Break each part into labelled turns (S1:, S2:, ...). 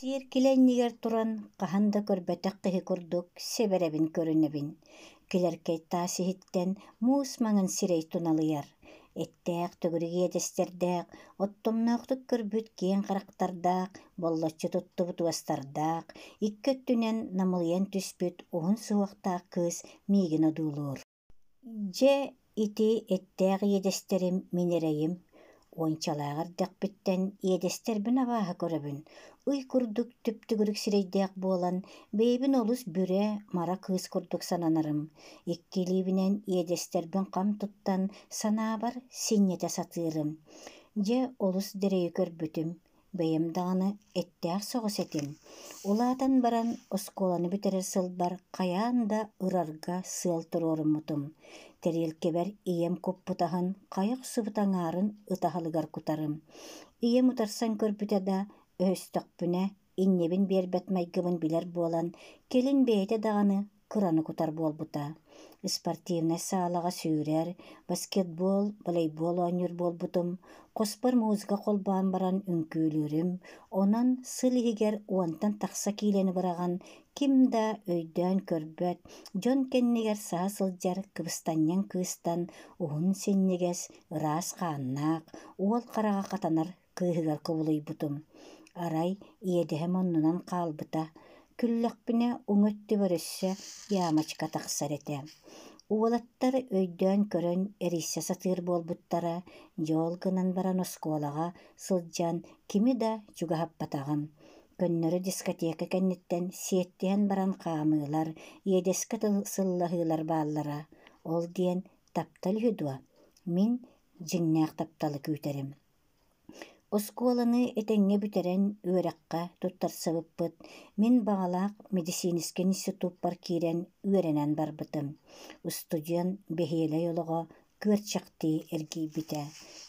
S1: Сиэркилэ иннигэр туран хаһан да көрбөтөх киһи курдук сэбэрэбин көрүнэбин. Килэркэй таас иһиттэн муус маҥан сирэй туналыйар. Эттээх төгүрүк иэдэстэрдээх, оттомноохтук көрбүт киэҥ харахтардаах, боллоччу туттубут уостардаах, икки өттүнэн намылыйан түспүт уһун суһуохтаах кыыс миигин одуулуур. Дьэ, ити эттээх иэдэстэрим мин эрэйим, уончалаах эрдэхпиттэн иэдэстэрбин абааһы көрөбүн, ый курдук түп-түгүрүк сирэйдээх буолан, бэйэбин олус бүрэ, мара кыыс курдук сананарым. Икки илиибинэн иэдэстэрбин хам туттан, санаабар синньэтэ сатыырым. Дьэ, олус дэлэйи көрбүтүм, Бэйэм даҕаны эттээх соҕус этим. Улаатан баран оскуоланы бүтэрэр сылбар хайаан да ырарга сыал туруоруммутум. Тэриэлкэбэр ийэм куппут аһын хайа охсубут аҥаарын ытаһалыгар кутарым. Ийэм утарсан көрбүтэ да, өһөстөхпүнэ, иннибин биэрбэт майгыбын билэр буолан, кэлин бэйэтэ даҕаны кыраны кутар буолбута. Спортивнай саалаҕа сүүрэр, баскетбол, волейбол оонньуур буолбутум, хоспор музыка холбоон баран үҥкүүлүүрүм, онон сыл иһигэр уонтан тахса киилэни быраҕан, ким да өйдөөн көрбөт, дьон кэннигэр саһа сылдьар кыбыстанньаҥ кыыстан уһун синньигэс, ыраас хааннаах, уол хараҕа хатанар кыыһыгар кубулуйбутум. Арай иэдэһим оннунан хаалбыта, күллэхпинэ уҥа өттүбэр өссө ямочка тахсар этэ. Уолаттар өйдөөн көрөн эрийсэ сатыыр буолбуттара, дьол гынан баран оскуолаҕа сылдьан кими да чугаһаппатаҕым. Көннөрү дискотека кэнниттэн сиэттиһэн баран хаамыылар, иэдэскэ сыллаһыылар бааллара. Ол диэн таптал үһү дуо? Мин дьиҥнээх тапталы күүтэрим. Оскуоланы этэҥҥэ бүтэрэн үөрэххэ туттарсыбыппыт. Мин баҕалаах медицинскэй институппар киирэн үөрэнэн барбытым. Устудьуон бэһиэлэй олоҕо күөрчэхтии эргийбитэ.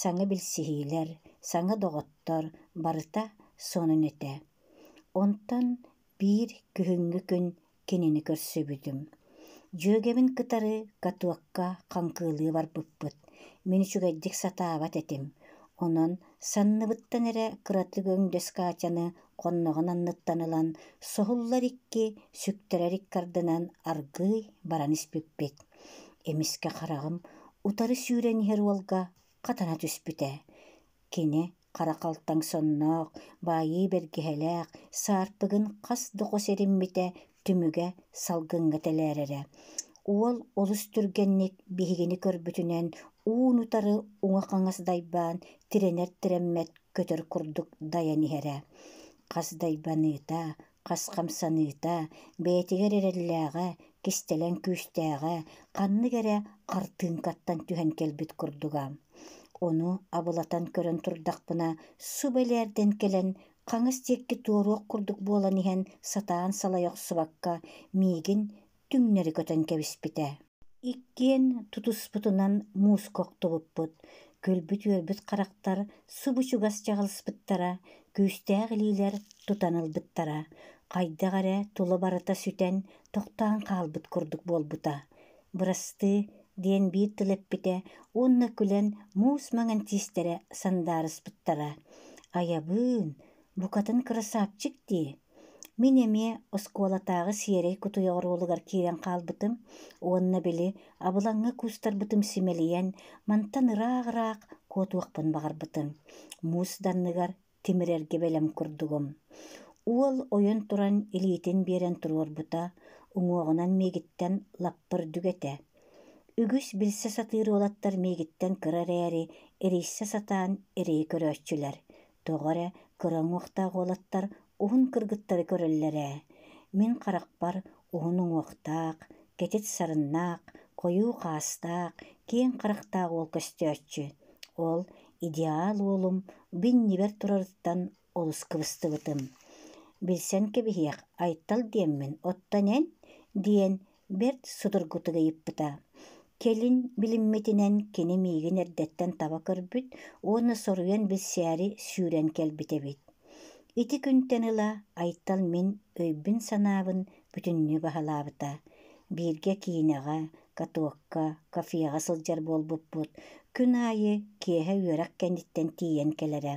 S1: Саҥа билсиһиилэр, саҥа доҕоттор барыта сонун этэ. Онтон биир күһүҥҥү күн кинини көрсүбүтүм. Дьүөгэбин кытары катокка хаҥкыылыы барбыппыт. Мин үчүгэйдик сатаабат этим. Онон санныбыттан эрэ кыратык өҥдөс Катяны хонноҕун анныттан ылан, соһуллар икки, сүктэрэр икки ардынан аргыый баран испиппит. Эмискэ хараҕым утары сүүрэн иһэр уолга хатана түспүтэ. Кини хара халтаҥ сонноох, баайыы бэргэһэлээх, саарпыгын хас да хос эриммитэ түмүгэ салгыҥҥа тэлээрэрэ. Уол олус түргэнник биһигини көрбүтүнэн уун-утары уҥа-хаҥас дайбаан, тирэнэр-тирэммэт көтөр курдук дайан иһэрэ. Хас дайбаныыта, хас хамсаныыта, бэйэтигэр эрэллээҕэ, кистэлэҥ күүстээҕэ ханнык эрэ хартыыҥкаттан түһэн кэлбит курдуга. Ону абылатан көрөн турдахпына, субэлээрдэн кэлэн, хаҥас диэки туоруох курдук буолан иһэн сатаан салайа охсубакка, миигин түҥнэри көтөн кэбиспитэ. Иккиэн тутуспутунан мууска охтубуппут, күлбүт-үөрбүт харахтар субу чугас чаҕылыспыттара, күүстээх илиилэр тутан ылбыттара, хайдах эрэ тула барыта сүтэн, тохтоон хаалбыт курдук буолбута. «Бырастыы» диэн биир тыл эппитэ уонна күлэн муус маҥан тиистэрэ сандаарыспыттара. «Айабыын, букатын кырасаапчык дии» Мин эмиэ оскуолатааҕы сиэрэй кутуйах оруолугар киирэн хаалбытым уонна били абылаҥҥа куустарбытым симэлийэн, мантан ыраах-ыраах куотуохпун баҕарбытым. Муус да анныгар тимирэргэ бэлэм курдугум. Уол ойон туран илиитин биэрэн туруорбута, уҥуоҕунан миигиттэн лаппа үрдүк этэ. Үгүс билсэ сатыыр уолаттар миигиттэн кыра эрээри, эрийсэ сатаан эрэйи көрөөччүлэр. Тоҕо эрэ кыра уҥуохтаах уолаттар уһун кыргыттары көрөллөр ээ. Мин харахпар уһун уҥуохтаах, кэтит сарыннаах, хойуу хаастаах, киэҥ харахтаах уол көстөөччү. Ол идеал уолум биннибэр турарыттан олус кыбыстыбытым. Билсэн кэбиһиэх, Айтал диэммин, оттон эн? диэн бэрт судургутук ыйыппыта. Кэлин билиммитинэн кини миигин эрдэттэн таба көрбүт уонна соруйан билсээри сүүрэн кэлбит эбит. Ити күнтэн ыла Айтал мин өйбүн-санаабын бүтүннүү баһылаабыта. Бииргэ киинэҕэ, катокка, кафеҕа сылдьар буолбуппут. Күн аайы киэһэ үөрэх кэнниттэн тиийэн кэлэрэ.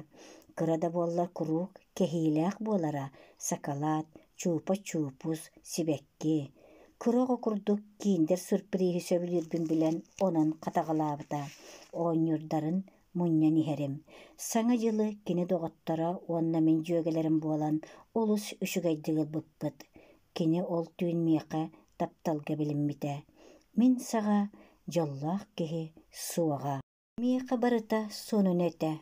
S1: Кыра да буоллар куруук кэһиилээх буолара: сакалаат, чуупа-чуупус, сибэкки. Кыра оҕо курдук кииндэр сюрприһы сөбүлүүрбүн билэн онон хатаҕалаабыта. Оонньуурдарын мунньан иһэрим. Саҥа дьылы кини доҕотторо уонна мин дьүөгэлэрим буолан олус үчүгэйдик ылбыппыт. Кини ол түүн миэхэ тапталга билиммитэ. Мин саҕа дьоллоох киһи суоҕа. Миэхэ барыта сонун этэ.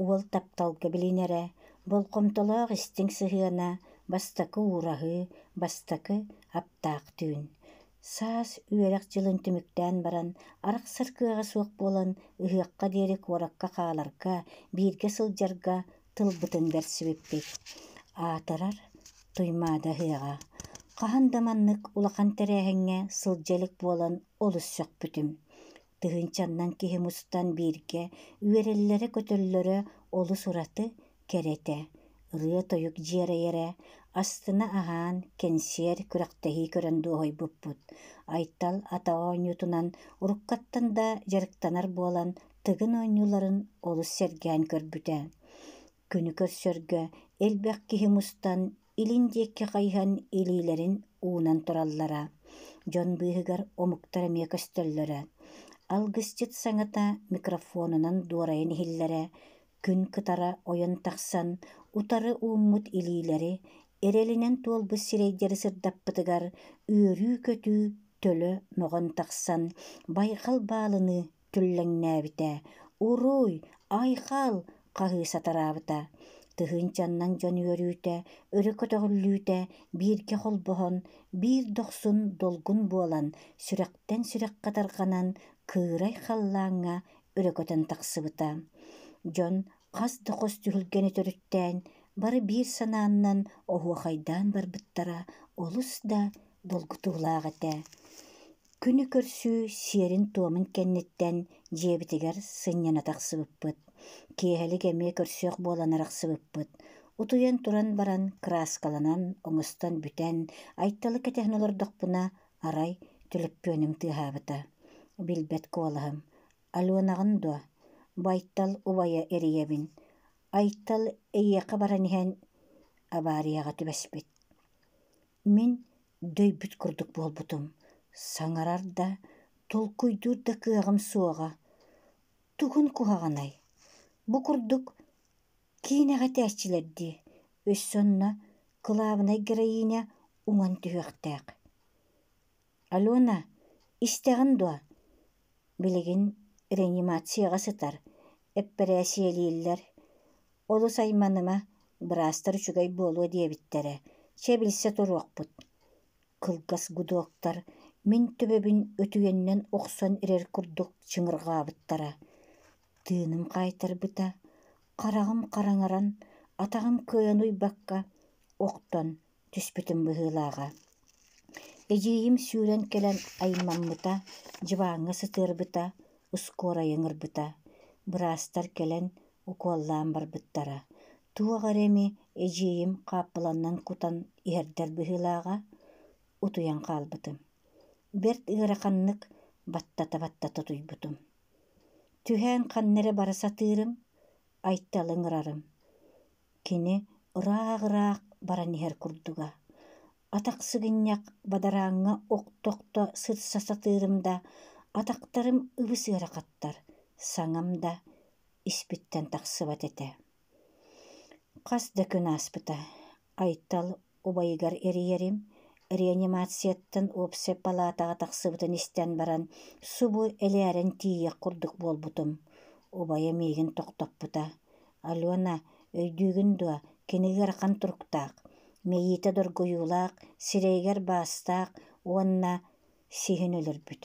S1: Уол тапталга билинэрэ, болҕомтолоох истиҥ сыһыана, бастакы уураһыы, бастакы аптаах түүн. Саас үөрэх дьылын түмүктээн баран, арахсар кыаҕа суох буолан, ыһыахха диэри куоракка хааларга, бииргэ сылдьарга тылбытын бэрсибиппит. Аатырар Туймаада ыһыаҕа. Хаһан да маннык улахан тэрээһиҥҥэ сылдьа илик буолан олус сөхпүтүм. Тыһыынчаннан киһи мустан бииргэ үөрэллэрэ-көтөллөрө олус ураты, кэрэ этэ. Ырыа-тойук дьиэрэйэрэ, астына аһаан, кэнсиэр, күрэхтэһии көрөн дуоһуйбуппут. Айтал ата оонньуутунан уруккаттан да дьарыктанар буолан, Тыгын оонньууларын олус сэргээн көрбүтэ. Күнү көрсөргө элбэх киһи мустан, илин диэки хайыһан илиилэрин уунан тураллара. Дьон быыһыгар омуктар эмиэ көстөллөрө. Алгысчыт саҥата микрофонунан дуорайан иһиллэрэ, күн кытара ойон тахсан, утары ууммут илиилэри, эрэлинэн туолбут сирэйдэри сырдаппытыгар үөрүү-көтүү төлө мөҕөн тахсан, байҕал баалыныы түллэҥнээбитэ, «Уруй! Айхал!» хаһыы сатараабыта. Тыһыынчаннан дьон үөрүүтэ, өрө көтөҕүллүүтэ бииргэ холбоһон, биир дохсун долгун буолан, сүрэхтэн сүрэххэ тарҕанан, кыырай халлааҥҥа өрө көтөн тахсыбыта. Дьон хас да хос түһүлгэни төрүттээн, бары биир санааннан оһуохайдаан барбыттара олус да долгутуулаах этэ. Күнү көрсүү сиэрин-туомун кэнниттэн дьиэбитигэр сынньана тахсыбыппыт. Киэһэлик эмиэ көрсүөх буолан арахсыбыппыт. Утуйан туран баран кырааскаланан, оҥостон бүтэн, Айталы кэтэһэн олордохпуна, арай түлүппүөнүм тыаһаабыта. Билбэт куолаһым: «Аленаҕын дуо? Байтал убайа эрийэбин. Айтал эйиэхэ баран иһэн абаарыйаҕа түбэспит. Мин дөйбүт курдук буолбутум, саҥарар да, толкуйдуур да кыаҕым суоҕа. Тугун куһаҕанай, бу курдук киинэҕэ этээччилэр дии, өссө онно кылаабынай героиня уҥан түһүөхтээх. Алена, истэҕин дуо? Билигин реанимацияҕа сытар, эппэрээссийэлииллэр. Олус айманыма, быраастар үчүгэй буолуо диэбиттэрэ, чэ билсэ туруохпут. Кылгас гудоктар мин төбөбүн өтүйэннэн охсон эрэр курдук чыҥырҕаабыттара. Тыыным хаайтарбыта, хараҕым хараҥаран, атаҕым кыайан уйбакка охтон түспүтүм быһыылааҕа. Эдьиийим сүүрэн кэлэн аймаммыта, дьыбааҥҥа сытыарбыта, ускуорайы ыҥырбыта. Быраастар кэлэн укуоллаан барбыттара. Туох эрэ эми эдьиийим хааппыланан кутан иһэрдэр быһыылааҕа, утуйан хаалбытым. Бэрт ыараханнык баттата-баттата утуйбутум. Түһээн ханна эрэ бара сатыырым, Айталы ыҥырарым. Кини ыраах-ыраах баран иһэр курдуга. Атах сыгынньах бадарааҥҥа охто-охто сырса сатыырым да, атахтарым ыбыс ыарахаттар, саҥам да испиттэн тахсыбат этэ. Хас да күн ааспыта. Айтал убайыгар эрийэрим, реанимацияттан уопсай палаатаҕа тахсыбытын истэн баран, субу элээрэн тиийиэх курдук буолбутум. Убайа миигин тохтоппута: «Алена, өйдүүгүн дуо, кини ыарахан туруктаах, мэйиитэ доргуйуулаах, сирэйигэр баастаах уонна сиһин өлөрбүт,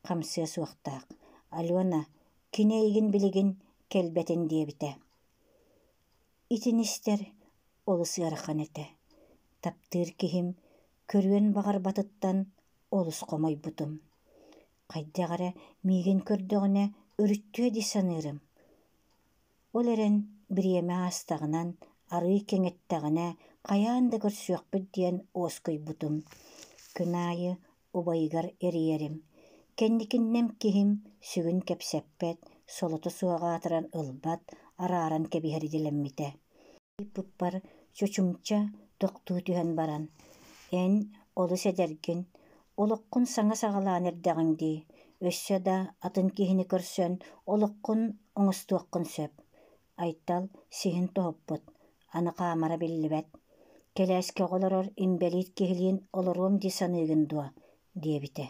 S1: хамсыа суохтаах. Алена, кини эйигин билигин кэлбэтин диэбитэ». Итини истэр олус ыарахан этэ. Таптыыр киһим көрүөн баҕарбатыттан олус хомойбутум. Хайдах эрэ миигин көрдөҕүнэ өрүттүө дии саныырым. Ол эрэн бириэмэ аастаҕынан, арыый кэҥэттэҕинэ хайаан да көрсүөхпүт диэн уоскуйбутум. Күн аайы убайыгар эрийэрим. Кэнникиннэм киһим сүгүн кэпсэппэт, солото суох аатыран ылбат, арааран кэбиһэр идэлэммитэ. Ыйыппыппар чочумча тохтуу түһэн баран, «Эн олус эдэргин, олоххун саҥа саҕалаан эрдэҕиҥ дии, өссө да атын киһини көрсөн олоххун оҥостуоххун сөп». Айтал сиһин тоһуппут, аны хаамара биллибэт. «Кэлээскэҕэ олорор инбэлиит киһилиин олоруом дии саныыгын дуо?» диэбитэ.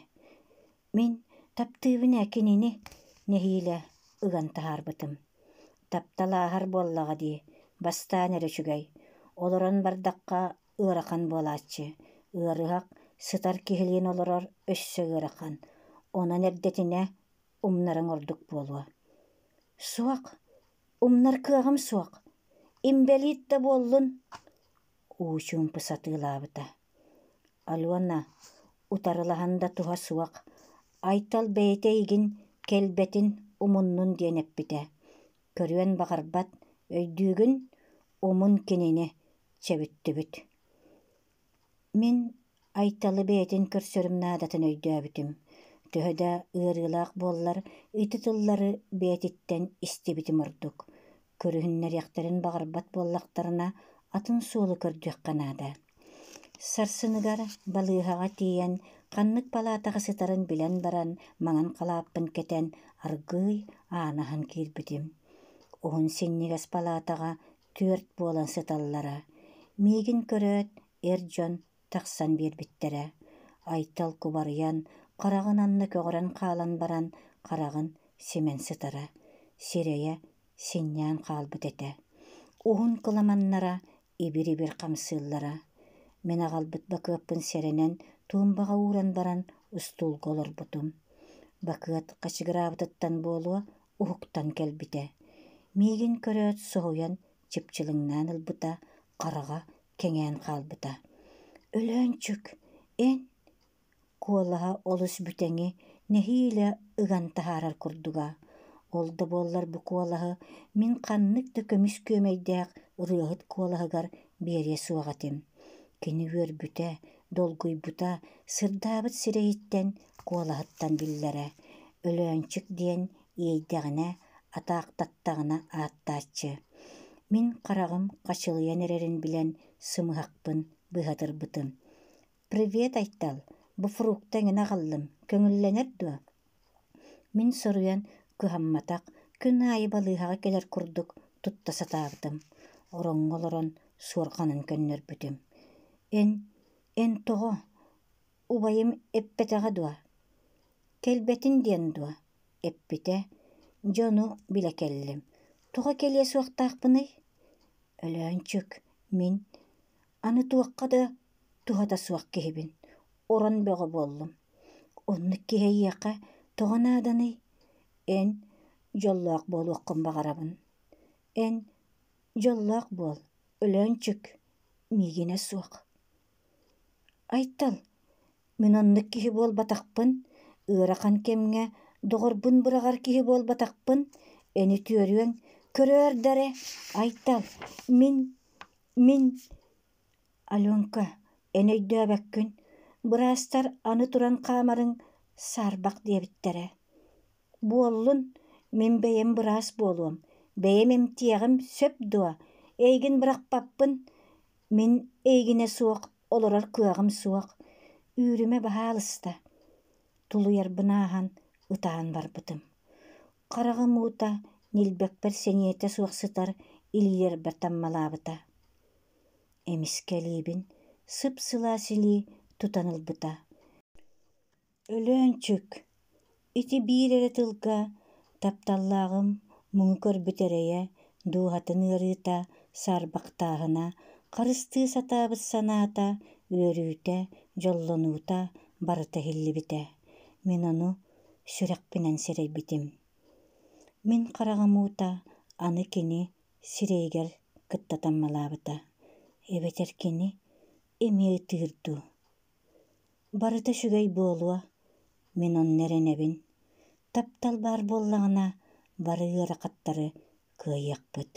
S1: Мин таптыыбын ээ кинини, нэһиилэ ыган таһаарбытым. Таптал ааһар буоллаҕа дии, бастаан эрэ үчүгэй. Олорон бардахха ыарахан буолааччы. Ыарыһах, сытар киһилиин олорор өссө ыарахан. Онон эрдэтинэ умнарыҥ ордук буолуо. Суох, умнар кыаҕым суох. Инбэлиит да буоллун, уу чуумпу сатыылаабыта. Алена, утарылаһан да туһа суох, Айтал бэйэтэ эйигин кэлбэтин умуннун диэн эппитэ. Көрүөн баҕарбат, өйдүүгүн, умун кинини, чэбиттибит. Мин Айталы бэйэтин көрсөрүм наадатын өйдөөбүтүм. Төһө да ыарыылаах буоллар, ити тыллары бэйэтиттэн истибитим ордук. Көрүһүннэриэхтэрин баҕарбат буоллахтарына, атын суолу көрдүөххэ наада. Сарсыныгар балыыһаҕа тиийэн, ханнык палаатаҕа сытарын билэн баран, маҥан халааппын кэтэн, аргыый ааны аһан киирбитим. Уһун синньигэс палаатаҕа түөрт буолан сыталлара. Миигин көрөөт, эр дьон тахсан биэрбиттэрэ. Айтал кубарыйан, хараҕын анна көҕөрөн хаалан баран, хараҕын симэн сытара. Сирэйэ синньээн хаалбыт этэ. Уһун кыламаннара ибир-ибир хамсыыллара. Мин аҕалбыт бакыаппын сэрэнэн туумбаҕа ууран баран устуулга олорбутум. Бакыат хачыгыраабытыттан буолуо уһуктан кэлбитэ. Миигин көрөөт соһуйан чыпчылыҥнаан ылбыта, хараҕа кэҥээн хаалбыта. «Өлөөнчүк, эн?» Куолаһа олус бүтэҥи, нэһиилэ ыган таһаарар курдуга. Ол да буоллар бу куолаһы мин ханнык да көмүс күөмэйдээх ырыаһыт куолаһыгар биэриэ суох этим. Кини үөрбүтэ, долгуйбута сырдаабыт сирэйиттэн, куолаһыттан биллэрэ. Өлөөнчүк диэн иэйдэҕинэ, атаахтаттаҕына ааттааччы. Мин хараҕым хачылыйан эрэрин билэн сымыһахпын быһатырбытым. «Привет, Айтал, бу фрукта эҥин аҕаллым, көҥүллэнэр дуо?» Мин соруйан кыһамматах, күн аайы балыыһаҕа кэлэр курдук тутта сатаабытым. Ороҥҥо олорон суорҕанын көннөрбүтүм. «Эн, эн тоҕо? Убайым эппэтэҕэ дуо? Кэлбэтин диэн дуо?» эппитэ. Дьону билэ кэллим. «Тоҕо кэлиэ суохтаахпыный?» Өлөөнчүк, мин аны туохха да туһата суох киһибин, орон бөҕө буоллум. Оннук киһи эйиэхэ тоҕо нааданый? Эн дьоллоох буолуоххун баҕарабын. Эн дьоллоох буол, Өлөөнчүк, миигинэ суох. Айтал, мин оннук киһи буолбатахпын, ыарахан кэмҥэ доҕорбун быраҕар киһи буолбатахпын, эн үтүөрүөҥ, көрөөр да эрэ, Айтал, мин, мин Аленка, эн өйдөөбөккүн, быраастар аны туран хаамарыҥ саарбах диэбиттэрэ. Буоллун, мин бэйэм быраас буолуом, бэйэм эмтиэҕим сөп дуо, эйигин бырахпаппын, мин эйигинэ суох олорор кыаҕым суох, үүрүмэ баһаалыста. Тулуйарбын ааһан ытаан барбытым. Хараҕым уута ньилбэкпэр сэниэтэ суох сытар илиилэрбэр таммалаабыта. Эмискэ илиибин сып-сылаас илии тутан ылбыта. Өлөөнчүк, ити биир эрэ тылга тапталлааҕым муҥу көрбүт эрэйэ, дууһатын ыарыыта, саарбахтааһына, харыстыы сатаабыт санаата, үөрүүтэ, дьоллонуута барыта иһиллибитэ. Мин ону сүрэхпинэн сэрэйбитим. Мин хараҕым уута аны кини сирэйигэр кытта таммалаабыта. Эбэтэр кини эмиэ ытыыр дуу? Барыта үчүгэй буолуо, мин онно эрэнэбин. Таптал баар буоллаҕына, бары ыарахаттары кыайыахпыт.